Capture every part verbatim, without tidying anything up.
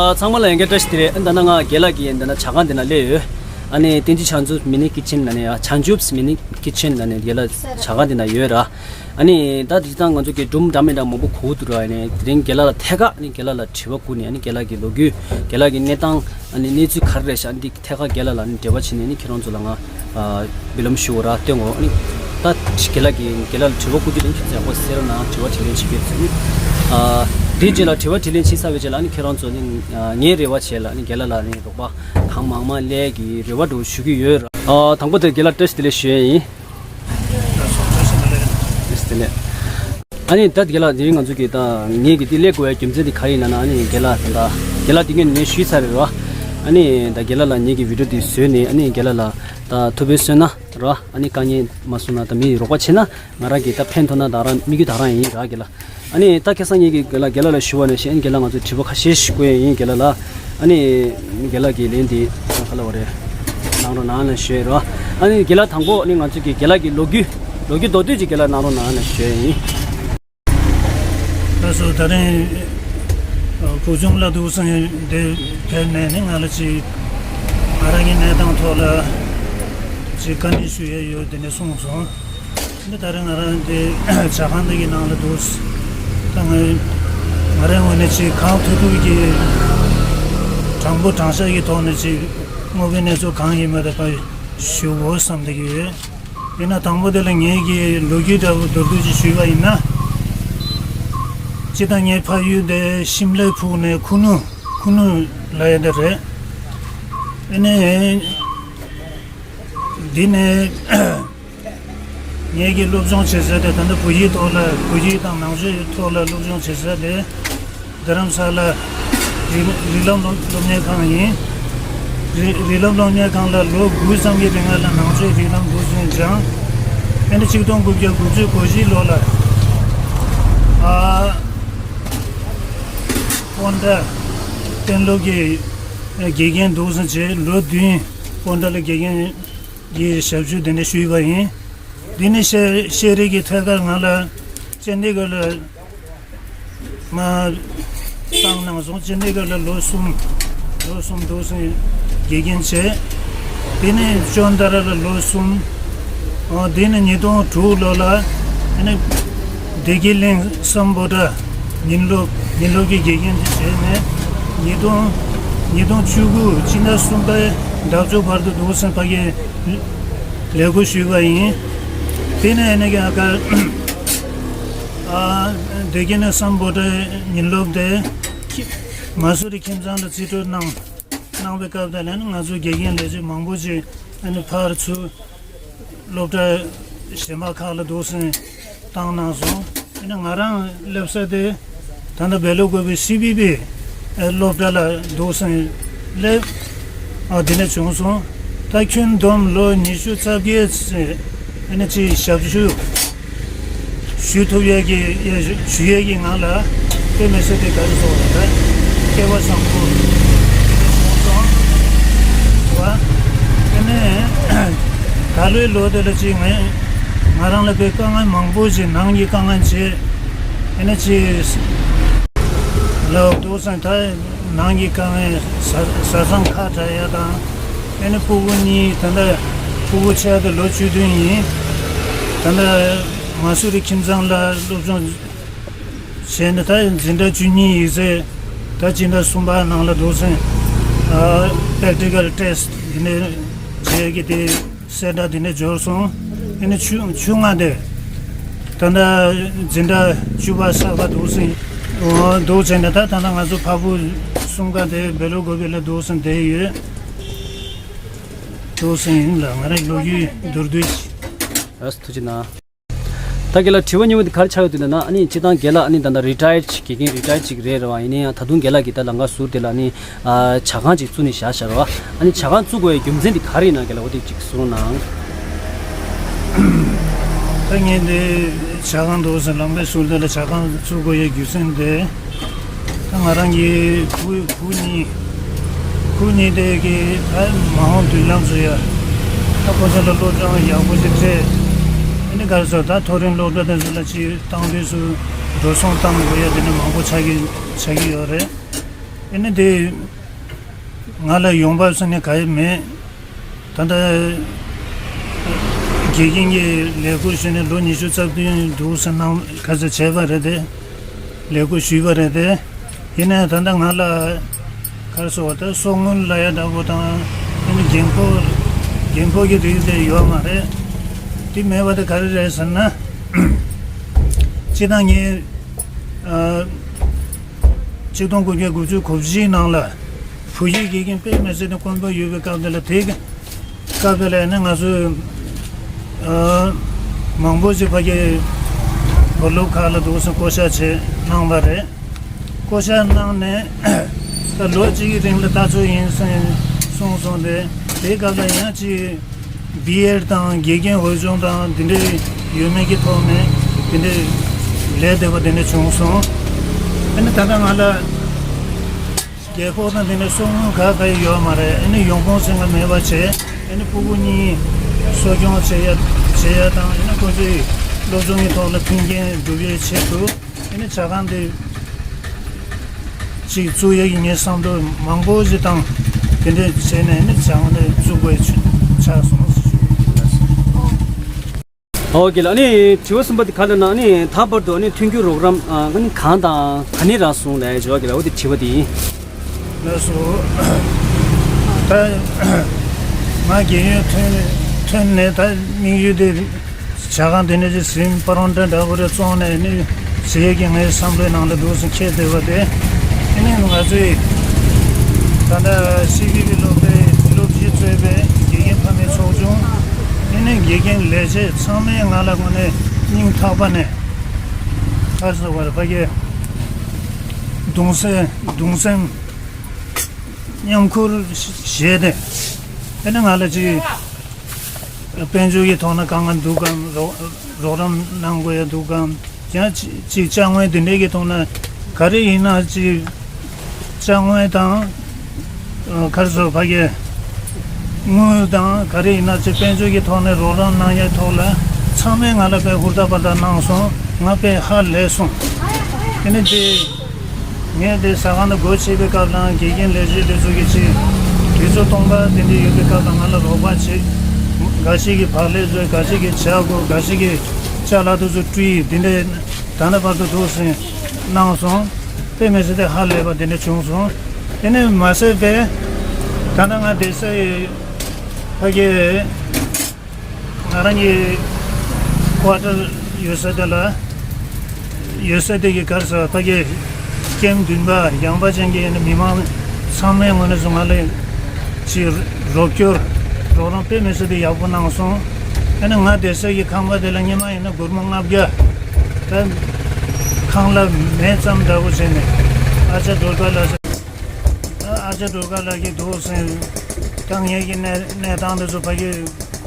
ཨ། ཚང་མ་ལ་ཡང་བསྐྱར་བཀྲ་ཤིས་བདེ་ལེགས། ཨ་ནི་ད་ནང་ང་རྒན་ལགས་ཀྱི་ད་ནང་ཇ་ཁང་འདི་ན་སླེབས་ཡོད། ཨ་ནི་བསྟན་འཛིན་བྱང་ཆུབ་མི་ནི་ཀི་ཆེན་ལབ་ནས་ཡ། བྱང་ཆུབ་མི་ནི་ཀི་ཆེན་ལབ་ནས་རྒན་ལགས་ཇ་ཁང་འདི་ན་ཡོད་ར། ཨ་ནི་ད་དེ་དང་ང་ཚོ་གི་སྒྲུང་འདྲ་མི་འདྲ་མང་པོ་གོ་འདུག་ར། ཨ་ནི་དེ་རིང་རྒན་ལགས་ལ་ཐད་ཀར་ཨ་ནི་རྒན་ལགས་ལ་དྲི་བ་བསྐུར་ནས། ཨ་ནི་རྒན་ལགས་ཀྱི་ལོ་རྒྱུས། རྒན་ལགས་ཀྱི་གནས་སྟངས། ཨ་ནི་གནས་ཚུལ་ག་རེ་རེད་ཤག། ཨ་ནི་འདི་ཐད་ཀར་རྒན་ལགས་ལ་ཨ་ནི་འབྲེལ་བ་བྱས་ནས། ཨ་ནི་ཁྱེད་རང་ཚོ་ལ་ང་ཨ་འབུལ་ལམ་ཞུ་བ་ར་སྟོན་དགོས། ཨ་ནི་ད་རྒན་ལགས་ཀྱི་རྒན་ལགས་ལ་དྲི་བ་བསྐུར་རྒྱུ་དེ་ཁྱེད་ཚོ་ཡག་པོ་གསན་རོགས་གནང་། དྲི་བ་དྲིས་ལན་བྱེད་ཀྱི་ཡོད་ཟེར། ཨ་དེའི་རྗེས་ལ་དྲི་བ་དྲིས་ལན་བྱེད་ཚར་བའི་རྗེས་ལ། ཨ་ནི་ཁྱེད་རང་ཚོ་ཨ་ནི་ཨ་ངའི་རེ་བ་བྱས་ལ། ཨ་ནི་རྒན་ལགས་ལ་ཨ་ནི་རོགས་པ་གང་མང་མང་སླེབས་ཀྱི་རེ་བ་འདྲ་བོ་ཞུ་གི་ཡོད་ར། ཨ་དང་པོ་དེ་རྒན་ལགས་བཀྲ་ཤིས་བདེ་ལེགས་ཞུ་ཡས་ཡིན། བཀྲ་ཤིས་བདེ་ལེགས། ཨ་ནི་ད་རྒན་ལགས་དེ་རིང་ང་ཚོ་གི་ད་ངེད་ཀྱི་དེ་སླེབས་དགོས་པའི་རྒྱུ་མཚན་དེ་ག་རེ་ཡིན་ན་ན། ཨ་ནི་རྒན་ལགས་ད་རྒན་ལགས་དེ་སྔོན་ངས་ཞུས་ཚར་རེད་ར། ཨ་ནི་ད་རྒན་ལགས་ལ་ངེད་ཀྱི་བི་ཌི་ཡོ་དེ་བཟོས་ནས། ཨ་ནི་རྒན་ལགས་ལ་ད་ཐུགས་ཕན་གསོས་ན་ར། ཨ་ནི་དཀའ་ངལ་མ་བཟོ་ན། ད་མི་རོགས་པ་བྱས་ན་ང་རང་གི་ད་ཕན་ཐོགས་ན་ད་རང་དམིགས་ཡུལ་ད་རང་ཡིན་ར་རྒན་ལགས། ཨ་ནི་ད་ཁ་སང་ངེད་ཀྱིས་རྒན་ལགས་རྒན་ལགས་ལ་ཞུ་བ་ནང་བཞིན། ཨ་ནི་རྒན་ལགས་ང་ཚོས་དྲི་བ་ཁ་ཤས་ཤིག་བསྐུར་ཡས་ཡིན་རྒན་ལགས་ལ། ཨ་ནི་རྒན་ལགས་ཀྱིས་ལན་དེ་ག་ལབ་པ་རེད། གནང་རོགས་གནང་ལབ་ཞུ་ཡས་རེད། ཨ་ནི་རྒན་ལགས་དང་པོ་ཨ་ནི་ང་ཚོ་གི་རྒན་ལགས་ཀྱི་ལོ་རྒྱུས། ལོ་རྒྱུས་མདོར་བསྡུས་ཅིག་རྒན་ལགས་གནང་རོགས་གནང་ལབ་ཞུ་ཡས་ཡིན། ལགས་སོ། ད་རིང་ཨ་བུ་ཆུང་ལགས་འདུག་སེ་འདིར་ཕེབས་ནས་ནི་ང་ལ་ཅིག་ང་རང་གི་གནས་སྟངས་ཐོག་ལ་ཅིག་བཀའ་འདྲི་ཞུ་ཡས་ཡོད། དེ་ནས་གསུངས་སོང་། འདི་ད་རེས་ང་རང་འདི་ཇ་ཁང་འདི་གི་ནང་ལ་འདུག། ད་ང་ང་རའི་ངོས་ནས་ཅིག་གང་ཐུབ་ཐུབ་ཀྱིས་དྲང་པོ་དྲང་བཞག་གི་ཐོག་ནས་ཅིག་དངོས་པོའི་གནས་ཚུལ་གང་ཡིན་མིན་དེ་ཕར་ཞུ་དགོས་བསམ་བསྡད་ཀྱི་ཡོད། ཡིན་ན་དང་པོ་དེ་ལ་ངེད་ཀྱི་ལོ་རྒྱུས་འདྲ་བོ་མདོར་བསྡུས་ཅིག་ཞུས་པ་ཡིན་ན། སྤྱིར་བཏང་ངའི་ཕ་ཡུལ་དེ་ཤིམ་ལའི་ཕུག་ནས་ཁུ་ནུ། ཁུ་ནུ་ལབ་ཡ་དེ་རེད། ཨ་ནི་འདི་ནས་ངེད་ཀྱི་སློབ་སྦྱོང་བྱེད་ས་དེ། ད་ལྟ་བོད་ཡིག་ཐོག་ལ། བོད་ཡིག་དང་ནང་ཆོས་ཐོག་ལ་སློབ་སྦྱོང་བྱེད་ས་དེ་རྡ་རམ་ས་ལ་རིགས་རིགས་ལམ་སློབ་སློབ་གཉེར་ཁང་ཡིན། རིགས་རིགས་ལམ་སློབ་གཉེར་ཁང་ལ་ལོ་དགུ་ཙམ་གྱི་རིང་ལ་ནང་ཆོས་རིགས་ལམ་འགོ་འཛིན་སྦྱངས། ཨ་ནི་ཆིག་སྟོང་དགུ་བརྒྱ་དགུ་བཅུ་གོ་བཞི་ལོ་ལ་ཨ་སྤོན་ཊ་གཏན་སློབ་ཀྱི་དགེ་རྒན་འདུག་སེ་བྱས། ལོ་བདུན་སྤོན་ཊ་ལ་དགེ་རྒན་གྱི་ཞབས་ཞུ་དེ་འདྲ་ཞུས་པ་ཡིན། དེ་ནས་ཤེས་ཤེས་རིག་གི་ཐད་ཀར་ང་ལ་ཅན་ཌི་གྷར་ལ་མར་བཏང་གནང་སོང་། ཅན་ཌི་གྷར་ལ་ལོ་གསུམ། ལོ་གསུམ་འདུག་སེ་དགེ་རྒན་བྱས། དེ་ནས་ཅོན་ཏ་ར་ལ་ལོ་གསུམ། འོ་དེ་ནས་ཉིས་སྟོང་དྲུག་ལོ་ལ་ཨ་ནི་བདེ་སྐྱིད་གླིང་སམ་བྷོ་ཊ་ཉིན་སློབ། ཉིན་སློབ་ཀྱི་དགེ་རྒན་དེ་བྱས་ནས། ཉིས་སྟོང་ཉིས་སྟོང་བཅུ་དགུ་སྤྱི་ཟླ་གསུམ་པའི་འདབ་ཆགས་བར་དུ་འདུག་སེ་ཕ་གིར་ལས་ཁུར་ཞུས་པ་ཡིན། དེ་ནས་ཨ་ནི་ག་ཨ་བདེ་སྐྱིད་གླིང་སམ་བྷོ་ཊ་ཉིན་སློབ་དེ་ཁྱི་མ་སུ་རི་ཁྱིམ་ཚང་ལ་རྩིས་སྤྲོད་གནང་། གནང་བའི་སྐབས་དེ་ལ་ནི་ང་ཚོའི་དགེ་རྒན་ལས་བྱེད་མང་པོ་ཅིག་ཨ་ནི་ཕར་ཚུར་སློབ་གྲྭ་གཞན་པ་ཁག་ལ་འདུག་སེ་བཏང་གནང་སོང་། ཨ་ནི་ང་རང་སླེབས་ས་དེ་ད་ལྟ་སྦེལ་ཀོབ་པའི་སི་བི་བི་སློབ་གྲྭ་ལ་འདུག་སེ་སླེབས། ཨ་དེ་ནས་བྱུང་སོང་། ད་ཁྱོན་བསྡོམས་ལོ་ཉི་ཤུ་རྩ་བརྒྱད་ཙམ་ཨ་ནི་ཅིག་ཞབས་ཞུ་ཞུ་ཐུབ་ཡས་ཀྱི་ཡས་ཞུ་ཡས་ཀྱི་ངང་ལ་དཔེ་མི་སྲིད་དེ་ག་རེ་ཟེར་བ་རེད། སྐལ་བ་བཟང་པོ་བྱུང་སོང་བ། དེ་ནས་ད་ལོའི་ལོ་དེ་ལ་ཅིག་ང་ང་རང་ལ་དཔེ་དཀའ་ངལ་མང་པོ་ཞིག་ནང་གི་དཀའ་ངལ་བྱས། དེ་ནས་ཅིག་ལ་འདུག་སེ་ད་ནང་གི་དཀའ་ངལ། བཟའ་བཟའ་ཚང་ཁ་བྲལ་ཡ་དང་། ཨ་ནི་ཕྲུ་གུ་གཉིས། ད་ལྟ་ཕྲུ་གུ་ཆེ་བ་དེ་ལོ་བཅུ་བདུན་ཡིན། ད་ལྟ་མ་སུ་རི་ཁྱིམ་ཚང་ལ་སློབ་སྦྱོང་བྱས་ནས། ད་འཛིན་གྲྭ་བཅུ་གཉིས་ཡིག་ཚད་ད་སྤྱི་ཟླ་གསུམ་པ་ནང་ལ་འདུག་སེ་ཨ་པེག་ཊི་ཀལ་ཊེ་སི་ཊི་དེ་ནས་བྱེད་ཀྱི་དེ་གསལ་བསྒྲགས་དེ་ནས་འབྱོར་སོང་། ཨ་ནི་ཆུང་ཆུང་ང་དེ་ད་ལྟ་འཛིན་གྲྭ་བཅུ་པ་གསར་པ་འདུག་སེ་འོ་འདུག་བྱས་ནས། ད་ད་ལྟ་ང་ཚོ་ཕ་བུ་གསུམ་ཀ་དེ་སྦེལ་ཀོབ་པ་ལ་འདུག་སེ་བསྡད་ཡོད། འདུག་སེ་ཡིན་ལ། ང་རའི་ལོ་རྒྱུས་མདོར་བསྡུས་ཤིག། ལགས་སོ། ཐུགས་རྗེ་གནང་། ད་རྒན་ལགས་དྲི་བ་གཉིས་པ་དེ་ག་རེ་ཆགས་ཡོད་དུས་ན། ཨ་ནི་སྤྱིར་བཏང་རྒན་ལགས་ཨ་ནི་ད་ལྟ་རི་ཊ་ཡར་ཌི་དགེ་རྒན་རི་ཊ་ཡར་ཌི་ཅིག་རེད་རེད་བ། ཡིན་ན་ཡང་ད་དུང་རྒན་ལགས་ཀྱི་ད་ལམ་ཁ་ཟུར་དེ་ལ་ཨ་ནི་ཨ་ཇ་ཁང་ཅིག་བཙུགས་ནས་བཞག་བཞག་རེད་བ། ཨ་ནི་ཇ་ཁང་བཙུགས་དགོས་ཡའི་རྒྱུ་མཚན་དེ་ག་རེ་ཡིན་ན་རྒན་ལགས་འོ་དེ་ཅིག་གསུང་རོགས་གནང་། ད་ངས་འདི་ཇ་ཁང་འདུག་སེ་ལམ་ཁའི་ཟུར་དེ་ལ་ཇ་ཁང་བཙུགས་དགོས་ཡའི་རྒྱུ་མཚན་དེ། ད་ང་རང་གི་བུ་བུ་གཉིས། བུ་གཉིས་དེ་གི་ད་མ་འོངས་མདུན་ལམ་བཟོ་ཡ། ད་ཁོ་ཚོ་ལ་སློབ་སྦྱོང་ཡག་པོ་ཞིག་སྤྲད། ཨ་ནི་ག་རེ་ཟེར། ད་མཐོ་རིམ་སློབ་གྲྭ་དེ་ཚོ་ལ་ཅིག་བཏང་དུས་སུ་འགྲོ་སོང་བཏང་དགོས་ཡ་དེ་འདྲ་མང་པོ་ཆགས་ཀྱི་ཆགས་ཀྱི་ཡོད་རེད། ཨ་ནི་དེ་ང་ལ་ཡོང་འབབ་ཟེར་ནས་ག་ཡེ་མེད། ད་ལྟ་དགེ་རྒན་གྱི་ལས་ཁུར་ཞུས་ནས་ལོ་ཉི་ཤུ་རྩ་བདུན་འདུག་ཟེར་གནང་ག་ཚོད་བྱས་པ་རེད་དེ། ལས་ཁུར་ཞུས་པ་རེད་དེ། ཡིན་ནའི་ད་ལྟ་ང་ལ་ག་རེ་ཟེར་བ་ད་གསོག་དངུལ་ལབ་ཡ་འདྲ་པོ་དང་ཨ་ནི་རྒན་ཕོགས་རྒན་ཕོགས་ཀྱི་རིགས་དེ་ཡོད་མ་རེད། དེ་མེད་པ་དེ་ག་རེ་རེད་ཟེར་ན། སྤྱིར་བཏང་ངས་ཨ། ཆིག་སྟོང་དགུ་བརྒྱ་དགུ་བཅུ་གོ་བཞིའི་ནང་ལ་བོད་ཡིག་དགེ་རྒན་དཔེ་མི་སྲིད་ནས་དཀོན་པོ་ཡོད་པའི་སྐབས་དེ་ལ། དེ་སྐབས་དེ་ལ་ནི་ང་ཚོས་ཨ། མང་པོ་ཞིག་ཕ་གི་བོད་སློབ་ཁག་ལ་འདུག་སེ་བསྐོ་བཞག་བྱས་གནང་བ་རེད། བསྐོ་བཞག་གནང་ནས་ད་ལོ་གཅིག་གི་རིང་ལ་ལྟ་ཚུལ་ཡིན་ཟེར་གསུངས་སོང་སྟེ། དེའི་སྐབས་ལ་ཡང་ཅིག་བི་ཨེཌ་དང་དགེ་རྒན་འོས་སྦྱོང་དང་དེ་འདྲའི་ཡོད་མེད་ཀྱི་ཐོག་ནས་དེ་འདྲའི་ལས་བསྡད་པ་དེ་འདྲ་བྱུང་སོང་། ཨ་ནི་ད་ལྟ་ང་ལ་རྒྱལ་ཁོག་དང་དེ་འདྲའི་གསོག་དངུལ་ག་ག་ཡོད་མ་རེད། ཨ་ནི་ཡོང་ཁུངས་ཟེར་མཁན་མེད་པ་བྱས། ཨ་ནི་ཕྲུ་གུ་གཉིས་གསོ་སྐྱོང་བྱེད་ཡ་བྱེད་ཡ་དང་། ཨ་ནི་ཁོ་ཚོའི་སློབ་སྦྱོང་གི་ཐོག་ལ་མཐུན་རྐྱེན་སྒྲུབ་ཡའི་ཆེད་དུ། ཨ་ནི་ཇ་ཁང་དེ་ཅིག་བཙུགས་ཡས་ཀྱི་ངའི་བསམ་བློ་མང་པོ་ཞིག་བཏང་། དེ་འདྲས་བྱས་ནས་ཨ་ནི་ཇ་ཁང་དེ་བཙུགས་དགོས་ཆགས་སོང་། ཨོ་ཀེ་ལགས། ཨ་ནི་དྲི་བ་གསུམ་པ་དེ་ག་རེ་ལབ་ན། ཨ་ནི་ད་བར་དུ་ཨ་ནི་མཐུན་འགྱུར་རོགས་རམ་ཨ་ནི་གང་དང་ག་ནས་རག་སོང་ལབ་ཡ་ཅིག་ཡོད་ཀྱི་ལགས། འོ་དེ་དྲི་བ་དེ་ཡིན། ལགས་སོ། ད་ང་རྒས་ཡོལ་ཐོན་ཐོན་ནས་ད་དམིགས་ཡུལ་དེ་ཇ་ཁང་དེ་འདྲ་ཅིག་ཟིན། པ་རོན་ཊ་འདྲ་པོ་རེ་བཙོང་ནས་ནི་ཟེར་གྱི་ངའི་བསམ་བློའི་ནང་ལ་འདུག་སེ་འཁྱེར་བསྡད་པ་དེ། ཨ་ནི་ང་ཚོའི་ད་ལྟ་སི་བི་བི་སློབ་གྲྭའི་སློབ་སྤྱི་གཙོས་པའི་དགེ་རྒན་ཕ་མའི་ཚོགས་ཆུང་། ཨ་ནི་དགེ་རྒན་ལས་བྱེད་ཚང་མས་ང་ལ་དངོས་གནས་སྙིང་ཐག་པ་ནས་ཁ་སོ་བར་ཕ་གི་གདུང་སེམས་གདུང་སེམས་མཉམ་ཁུར་བཞེས་ཏེ། ཨ་ནི་ང་ལ་ཅིག་དཔལ་འབྱོར་གྱི་ཐོག་ན་དཀའ་ངལ་འདུག་གམ། རོགས་རོགས་རམ་གནང་དགོས་ཡ་འདུག་གམ། ཡང་ཅི་ཅིག་ཅ་དངོས་དེ་འདྲའི་གི་ཐོག་ན་ག་རེ་ཡིན་ན་ཅིག་ཅ་དངོས་དང་། ཨ། ག་རེ་ཟེར་ཕ་གི་དངུལ་དང་ག་རེ་ཡིན་ན་ཅིག་དཔལ་འབྱོར་གྱི་ཐོག་ནས་རོགས་རམ་གནང་ཡའི་ཐོག་ལ་ཚང་མས་ང་ལ་དཔེ་ཧུར་ཐག་པ་དང་གནང་སོང་། ང་དཔེ་ཧ་ལས་སོང་། དེ་ནས་དེ་ངས་དེ་ཟ་ཁང་དུ་སྒོ་ཕྱེ་བའི་སྐབས་ལའང་དགེ་རྒན་ལས་བྱེད་དེ་ཚོ་གིས་ཅིག་དུས་ཚོད་སྟོང་པ་དེ་འདྲ་ཡོད་པའི་སྐབས་ལ་ང་ལ་རོགས་པ་བྱེད། འགའ་ཞིག་གིས་བག་ལེབ་བཟོས། འགའ་ཞིག་གིས་ཇ་བསྐོལ། འགའ་ཞིག་གིས་ཅ་ལག་དེ་ཚོ་བཀྲུས། དེ་འདྲ་ད་ལྟ་བར་དུ་འདུག་སེ་གནང་སོང་། དཔེ་མི་སྲིད་དེ་ཧ་ལས་པ་དེ་འདྲ་བྱུང་སོང་། དེ་ནས་མ་ཟད་པའི་ད་ལྟ་ང་བསྡད་སའི་ཕ་གི་ང་རང་གི་ཀོ་ཊར་ཡོད་ས་དེ་ལ། ཡོད་ས་དེ་གི་ག་རེ་ཟེར་ཕ་གི་ཀེམ་བདུན་པ་ཡངས་པ་ཅན་གྱི་ཡིན་ན་མི་མང་ཚང་མའི་ངོས་ནས་སུ་ང་ལ་ཅིག་རོགས་སྐྱོར་རོགས་རམ་དཔེ་མི་སྲིད་དེ་ཡག་པོ་གནང་སོང་། ཨ་ནི་ང་བསྡད་ས་གི་ཁང་པ་དེ་ལ་སྔོན་མ་ཡིན་ན་སྒོར་མོ་ལྔ་བརྒྱ་ད་ཁང་གླ་མེད་ཙམ་འདྲ་པོ་བྱས་ནས། ཨ་ཅག་སྒྲོལ་དཀར་ལགས། ཨ་ཅག་སྒྲོལ་དཀར་ལགས་ཀྱིས་འདུག་སེ་ད་ངེད་ཀྱི་གནས་གནས་སྟངས་དེ་ཚོ་ཕ་གི་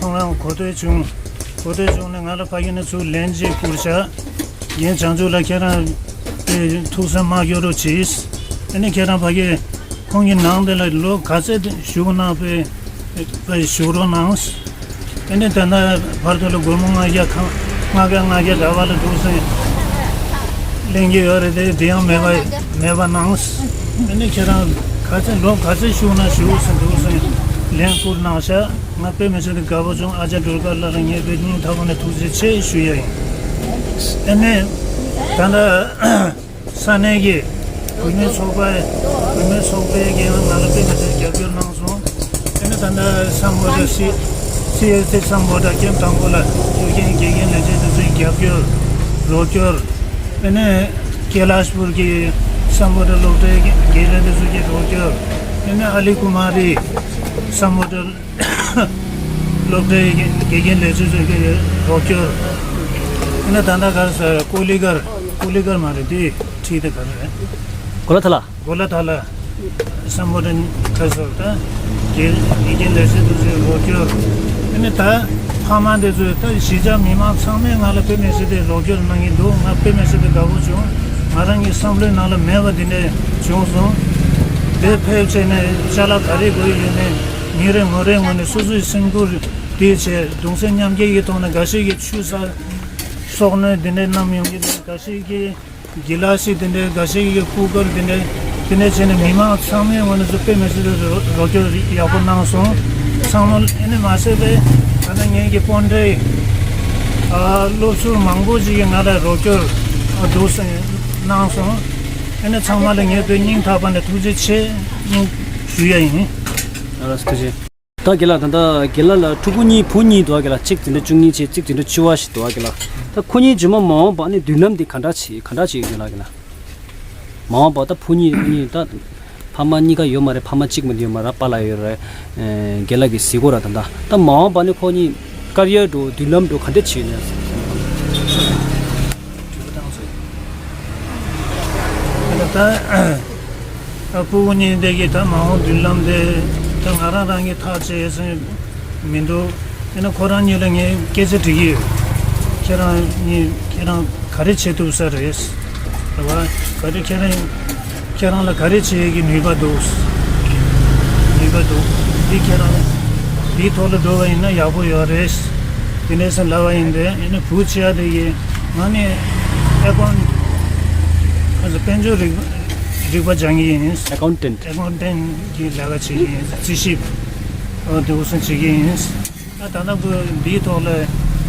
ཁོང་རང་གོ་ཐོས་བྱུང་། གོ་ཐོས་བྱུང་ནས་ང་ལ་ཕ་གི་ནས་ཚུར་ལན་ཅིག་བསྐུར་བྱ། རྒན་བྱང་ཆུབ་ལགས། ཁྱེད་རང་དེ་ཐུགས་སེམས་མ་སྐྱོ་རོགས་གྱིས། ཨ་ནི་ཁྱེད་རང་ཕ་གི་ཁོང་གི་ནང་དེ་ལ་ལོ་ག་ཚད་བཞུགས་གནང་པའི་བཞུགས་རོགས་གནང་། ཨ་ནི་ད་ལྟ་བར་དུ་ལ་སྒོར་མོ་ལྔ་བརྒྱ་ཁང་ལྔ་བརྒྱ་ལྔ་བརྒྱ་འདྲ་པོ་ལ་འདུག་སེ་ལེན་གྱི་ཡོད་རེད་དེ། དེ་ཡང་མེད་པ་མེད་པ་གནང་། ཨ་ནི་ཁྱེད་རང་ག་ཚད་ལོ་ག་ཚད་བཞུགས་ན་བཞུགས་སེ་འདུག་སེ་ལན་བསྐུར་གནང་ཤག་ང་དཔེ་མི་སྲིད་དེ་དགའ་པོ་བྱུང་། ཨ་ཅག་སྒྲོལ་དཀར་ལགས་ལ་ངས་དཔེ་སྙིང་ཐག་པ་ནས་ཐུགས་རྗེ་ཆེ་ཞུ་ཡ་ཡིན། ཨ་ནི་ད་ལྟ་ས་གནས་ཀྱི་བུད་མེད་ཚོགས་པ། བུད་མེད་ཚོགས་པའི་འགན་ལ་ང་ལ་དཔེ་མི་སྲིད་རྒྱབ་སྐྱོར་གནང་སོང་། ཨ་ནི་ད་ལྟ་སམ་བྷོ་ཊ་སི་སི་ཨེས་ཊི་སམ་བྷོ་ཊ་ཀེམ་དང་པོ་ལ་བོད་ཁྱིམ་དགེ་རྒན་ལས་བྱེད་དེ་ཚོའི་རྒྱབ་སྐྱོར་རོགས་སྐྱོར། ཨ་ནི་ཀེ་ལཱ་ཤ་པུར་གྱི་སམ་བྷོ་ཊ་སློབ་གྲྭའི་དགེ་རྒན་དེ་ཚོ་གི་རོགས་སྐྱོར། ཨ་ནི་ཨ་ལི་ཀུ་མ་རི་སམ་བྷོ་ཊ་སློབ་གྲྭའི་དགེ་རྒན་ལས་བྱེད་ཚོ་གི་རོགས་སྐྱོར། ཨ་ནི་ད་ལྟ་ག་རེ་ཟེར། ཀོ་ལི་གར། ཀོ་ལི་གར་མ་རེད། དེ་ཁྲིད་དེ་ག་རེ་རེད། གོ་ལ་ཐ་ལ། གོ་ལ་ཐ་ལ། སམ་བྷོ་ཊ་ག་རེ་ཟེར། ད་དགེ་དགེ་རྒན་ལས་བྱེད་དེ་ཚོའི་རོགས་སྐྱོར། ཨ་ནི་ད་ཕ་མ་དེ་ཚོས། ད་གཞིས་ཆགས་མི་མང་ཚང་མས་ང་ལ་དཔེ་མི་སྲིད་དེ་རོགས་སྐྱོར་གནང་གི་འདུག་ང་དཔེ་མི་སྲིད་དེ་དགའ་པོ་བྱུང་། ང་རང་གི་བསམ་བློའི་ནང་ལ་མེད་པ་དེ་འདྲ་བྱུང་སོང་། དེ་ཕེབས་བྱས་ནས་ཅ་ལག་ག་རེ་དགོས་ཡོད་ནས་ཉིན་རེ་ངོ་རེ་ངོ་ནས་སོ་སོའི་སེམས་ཁུར་དེ་བྱས། གདུང་སེམས་མཉམ་སྐྱེད་ཀྱི་ཐོག་ནས་འགའ་ཞིག་གིས་ཆུ་ཟ་སོགས་ནས་དེ་འདྲ་བསྣམས་ཡོང་གི་འདུག་འགའ་ཞིག་གིས་ དགེ་ལགས་ཤིག་དེ་འདྲའི་འགའ་ཤས་ཀྱིས་སྐུ་སྒེར་དེ་འདྲའི་དེ་འདྲའི་བྱས་ནས་མི་མང་ཚང་མའི་ངོས་ནས་སུ་དཔེ་མི་སྲིད་པའི་རོགས་རོགས་སྐྱོར་ཡག་པོ་གནང་སོང་། ཚང་མ་ཨེ་ནས་མ་ཟད་པའི་ད་ལྟ་ངེད་ཀྱི་དཔོན་འབྲེལ་ཨ་སློབ་ཟུར་མང་པོ་ཞིག་གིས་ང་ལ་རོགས་སྐྱོར་འདུག་སེ་གནང་སོང་། ཨེ་ནས་ཚང་མ་ལ་ངས་དཔེ་སྙིང་ཐག་པ་ནས་ཐུགས་རྗེ་ཆེ་ཞུ་ཡ་ཡིན། ཨ་ཐུགས་རྗེ་ཆེ། ད་དགེ་ལགས། ད་ལྟ་དགེ་ལགས་ལ་ཕྲུ་གུ་གཉིས་བུ་གཉིས་འདུག་ག་དགེ་ལགས། གཅིག་འཛིན་གྲྭ་བཅུ་གཉིས་བྱས། གཅིག་འཛིན་གྲྭ་བཅུ་པ་ཞིག་འདུག་ག་དགེ་ལགས། ད་ཁོ་གཉིས་རྗེས་མ་མ་འོངས་པ་ནི་མདུན་ལམ་འདི་ག་འདྲ་བྱེད་ག་འདྲ་བྱེད་ཡོད་དགེ་ལགས། མ་འོངས་པ་ད་བུ་གཉིས་ཁོ་གཉིས་ད་ཕ་མ་གཉིས་ཀ་ཡོད་མ་རེད། ཕ་མ་གཅིག་མ་གཏོགས་ཡོད་མ་རེད། པཱ་ལགས་ཡོད་རེད། ཨེ་དགེ་ལགས་ཀྱིས་གཟིགས་ཀྱི་ཡོད་རེད། ད་ད་མ་འོངས་པ་ནི་ཁོ་གཉིས་ཀ་རི་ཡར་འདྲ་བོ་མདུན་ལམ་འདྲ་བོ་ག་འདྲ་བྱེད་ཡོད་ན། ད་ཨ་ཕྲུ་གུ་གཉིས་འདི་གིས་ད་མ་འོངས་མདུན་ལམ་དེ་ད་ང་རང་རང་གིས་ཐག་བཅད་ཟིན་མི་འདུག་ཨེ་ནས་ཁོ་རང་གཉིས་ལ་ངས་སྐད་ཆ་དྲིས་ཀྱི་ཡོད། ཁྱེད་རང་གཉིས་ཁྱེད་རང་ག་རེ་བྱེད་ཐུབ་ས་རེད། རེད་བ། ག་རེ་ཁྱེད་རང་ཁྱེད་རང་ལ་ག་རེ་བྱེད་ཀྱི་ནུས་པ་འདུག་ནུས་པ་འདུག་འདི་ཁྱེད་རང་འདིའི་ཐོག་ལ་འགྲོ་བ་ཡིན་ན་ཡག་པོ་ཡོད་རེད། དེ་འདྲས་སེ་ལབ་པ་ཡིན་ཏེ། ཨེ་ནས་བུ་ཆེ་བ་དེ་གིས་ང་ནི་ཨེ་ཀའུན་ཁ་ས་དཔལ་འབྱོར་རིག་དཔལ་འབྱོར་རིག་པ་སྦྱང་གི་ཡིན། ཨེ་ཀའུན་ཊེན་ཊི། ཨེ་ཀའུན་ཊེན་ཊི་གི་ལས་ཀ་བྱེད་ཀྱི་ཡིན། རྩིས་ཞིབ་འོ་དེ་འུ་ཚོ་བྱེད་ཀྱི་ཡིན། ད་ད་ལྟ་བུ་འདིའི་ཐོག་ལ་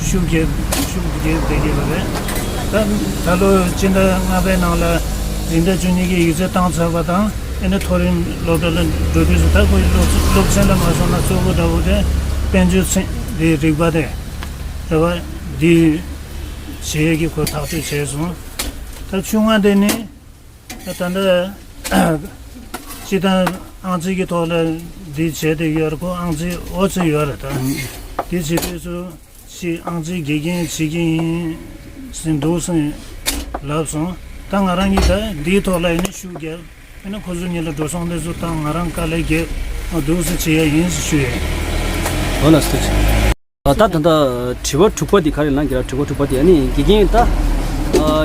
ཤུགས་རྒྱབ་ཤུགས་རྒྱབ་བསྡད་ཀྱི་ཡོད་རེད། ད་ད་ལོ་སྤྱི་ཟླ་ལྔ་པའི་ནང་ལ་འཛིན་གྲྭ་བཅུ་གཉིས་ཀྱི་ཡིག་ཚད་བཏང་ཚར་བ་དང་། ཨེ་ནས་མཐོ་རིམ་སློབ་གྲྭ་ལ་འགྲོ་དུས་སུ་ད་ཁོ་སློབ་སློབ་ཚན་ལ་མ་སོང་ན་གཙོ་བོ་འདྲ་བོ་དེ་དཔལ་འབྱོར་ཚན་དེ་རིག་པ་དེ་རེད་བ། འདི་བྱེད་ཡས་ཀྱི་ཁོ་ཐག་གཅོད་བྱས་སོང་། ད་བཅོ་ལྔ་དེ་ནི་ད་ལྟ་སྤྱི་བཏང་ཨང་རྩིས་ཀྱི་ཐོག་ལ་འདི་བྱས་ཏེ་ཡོད་རེད། ཁོ་ཨང་རྩིས་ཨོ་ཙི་ཡོད་རེད། ད་འདི་བྱེད་དུས་སུ་ཅིག་ཨང་རྩིས་དགེ་རྒན་བྱེད་ཀྱི་ཡིན་ཟེར་འདུག་ཟེར་ལབ་སོང་། ད་ང་རང་གིས་ད་འདིའི་ཐོག་ལ་ཡིན་ན་ཤུགས་རྒྱབ། ཡིན་ན་ཁོ་ཚོ་གཉིས་ལ་འགྲོ་སོང་དེ་ཚོ་ད་ང་རང་དཀའ་ལས་རྒྱབ་འདུག་ཟེར་བྱེད་ཡ་ཡིན་ཟེར་ཞུ་ཡ་ཡིན། འོ་ལགས་སོ། ཐུགས་རྗེ་ཆེ། ད་ད་ལྟ་དྲི་བ་དྲུག་པ་འདི་ག་རེ་ལབ་ན། དྲི་བ་དྲུག་པ་འདི་ཨ་ནི་དགེ་རྒན་ད་ཨ་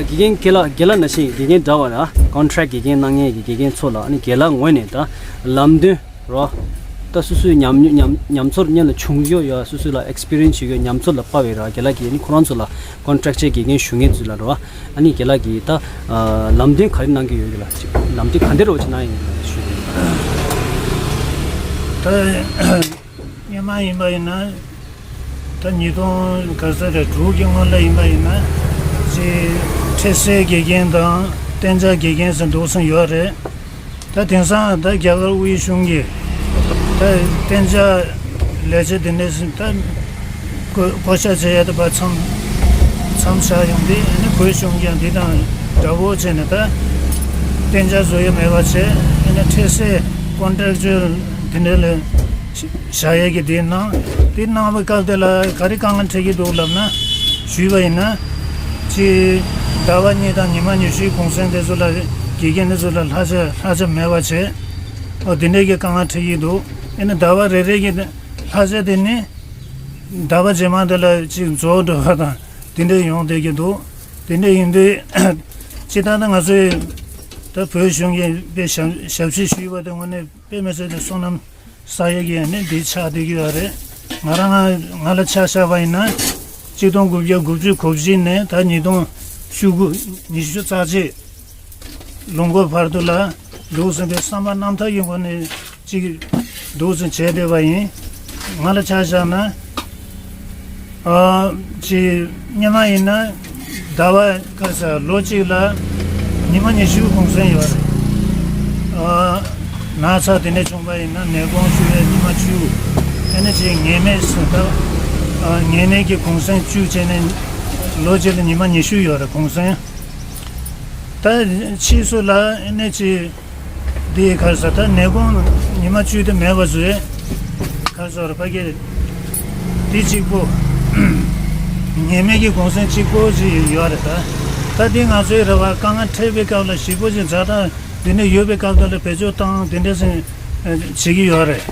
དགེ་རྒན་དགེ་ལགས་དགེ་ལགས་ནང་བཞིན་དགེ་རྒན་འདྲ་བ་ལ་ཀོན་ཊེག་དགེ་རྒན་གནང་མཁན་གྱི་དགེ་རྒན་ཚོ་ལ་ཨ་ནི་དགེ་ལགས་ངོས་ནས་ད་ལམ་སྟོན་རོ། ད་སོ་སོའི་ཉམས་ཉམས་ཉམས་ཚོར་སྔོན་ལ་བྱུང་ཡོད་ཡ། སོ་སོ་ལ་ཨེག་སི་པི་རི་ཡན་སི་ཡོད་ཉམས་ཚོར་ལ་དཔག་པའི་ར་དགེ་ལགས་ཀྱིས་ཨ་ནི་ཁོ་རང་ཚོ་ལ་ཀོན་ཊེག་ཅན་དགེ་རྒན་ཞུ་མཁན་ཚོ་ལ་རོ། ཨ་ནི་དགེ་ལགས་ཀྱིས་ད་ཨ་ལམ་སྟོན་ག་རེ་གནང་གི་ཡོད་གི་ལ། ཅིག་ལམ་སྟོན་ག་འདྲ་རོ་ཅིག་གནང་ཡིན་ཞུ་གི་ཡིན། ད་སྔོན་མ་ཡིན་པ་ཡིན་ན། ད་ཉིས་སྟོང་ག་ས་རེད། དྲུག་གི་སྔོན་ལ་ཡིན་པ་ཡིན་ན་ཅིག་འཕྲལ་སེལ་དགེ་རྒན་དང་གཏན་འཇགས་དགེ་རྒན་ཟེར་འདུག་སེ་ཡོད་རེད། ད་དེང་སང་ད་རྒྱ་གར་དབུས་གཞུང་གིས་ད་གཏན་འཇགས་ལས་བྱེད་དེ་འདྲས་ད་བསྐོ་བསྐོ་བཞག་བྱེད་ཡ་ད་ཕར་མཚམས་མཚམས་བཞག་ཡོང་དུས། ཨ་ནི་བོད་གཞུང་གིས་འདི་དང་འདྲ་བོ་བྱས་ནས་ད་གཏན་འཇགས་བཟོ་ཡ་མེད་པ་བྱས། ཨ་ནི་འཕྲལ་སེལ་ཀོན་ཊེག་ཅུ་ཨལ་དེ་འདྲས་ལ་བཞག་ཡས་ཀྱི་དེ་གནང་། དེ་གནང་བའི་སྐབས་དེ་ལ་ག་རེ་དཀའ་ངལ་འཕྲད་ཀྱི་འདུག་ལབ་ན། ཞུས་པ་ཡིན་ན། ཅིག་ཟླ་བ་གཉིས་དང་ཉི་མ་ཉི་ཤུའི་གུང་སེང་དེ་ཚོ་ལ་དགེ་རྒན་དེ་ཚོ་ལ་ལྷག་ཆ་ལྷག་ཆ་མེད་པ་བྱས། ཨོ་དེ་འདྲས་ཀྱི་དཀའ་ངལ་འཕྲད་ཀྱི་འདུག་ཨེ་ནི་ཟླ་བ་རེ་རེ་གི་ལྷག་ཆ་དེ་ནི་ཟླ་བ་རྗེས་མ་དེ་ལ་ཅིག་རྫོགས་འགྲོ་བ་དང་དེ་འདྲས་ཡོང་བསྡད་ཀྱི་འདུག་དེ་འདྲས་ཡིན་དུས་སྤྱིར་བཏང་ད་ང་ཚོའི་ད་བོད་གཞུང་གིས་དཔེ་ཞབས་ཞབས་ཕྱི་ཞུས་པ་དེ་དངོས་གནས་དཔེ་མི་སྲིད་དེ་བསོད་ནམས་ས་ཡ་གི་ཡ་ནི་འདི་ཆགས་བསྡད་ཀྱི་ཡོད་རེད། ང་རང་ང་ང་ལ་ཆ་བཞག་པ་ཡིན་ན། གཅིག་སྟོང་དགུ་བརྒྱ་དགུ་བཅུ་གོ་བཞི་ནས་ད་ཉིས་སྟོང་བཅུ་དགུ་ཉི་ཤུ་རྩ་གཅིག་ལོ་འགོ་བར་དུ་ལ་འདུག་སེ་པའི་བསམ་པ་རྣམ་དག་གི་སྒོ་ནས་གཅིག་འདུག་སེ་བྱས་བསྡད་པ་ཡིན། ང་ལ་ཆ་བཞག་ན། ཨ་ཅིག་སྔོན་མ་ཡིན་ན་ཟླ་བ་ག་ས་ལོ་གཅིག་ལ་ཉི་མ་ཉི་ཤུ་གུང་སེང་ཡོད་རེད། ཨ་ན་ཚ་དེ་འདྲ་བྱུང་པ་ཡིན་ན་ནད་དགོངས་ཞུ་ཡས་ཉི་མ་བཅུ། ཨ་ནི་ཅིག་ངེས་མེད་ཟེར་ད་ཨ་ངེས་མེད་ཀྱི་གུང་སེང་བཅུ་བྱས་ནས་ལོ་གཅིག་ལ་ཉི་མ་ཉི་ཤུ་ཡོད་རེད་གུང་སེང་། ད་ཕྱིས་སུ་ལ་ཨ་ནི་ཅིག་འདི་ག་རེ་ཟེར། ད་ནད་དགོངས་ཉི་མ་བཅུ་དེ་མེད་པ་བཟོས། ག་རེ་ཟེར་ཕ་གི་འདི་གཅིག་པོ། ངེས་མེད་ཀྱི་གུང་སེང་གཅིག་པོ་ཅིག་ཡོད་རེད། ད་ད་འདི་ང་ཚོའི་རེ་བ་དཀའ་ངལ་འཕྲད་པའི་སྐབས་ལ་ཞིབ་པོ་ཅིག་ཛ་དྲག་འདི་འདྲ་ཡོད་པའི་སྐབས་དེ་ལ་བེད་སྤྱོད་བཏང་དེ་འདྲ་ཟིན་བྱེད་ཀྱི་ཡོད་རེད།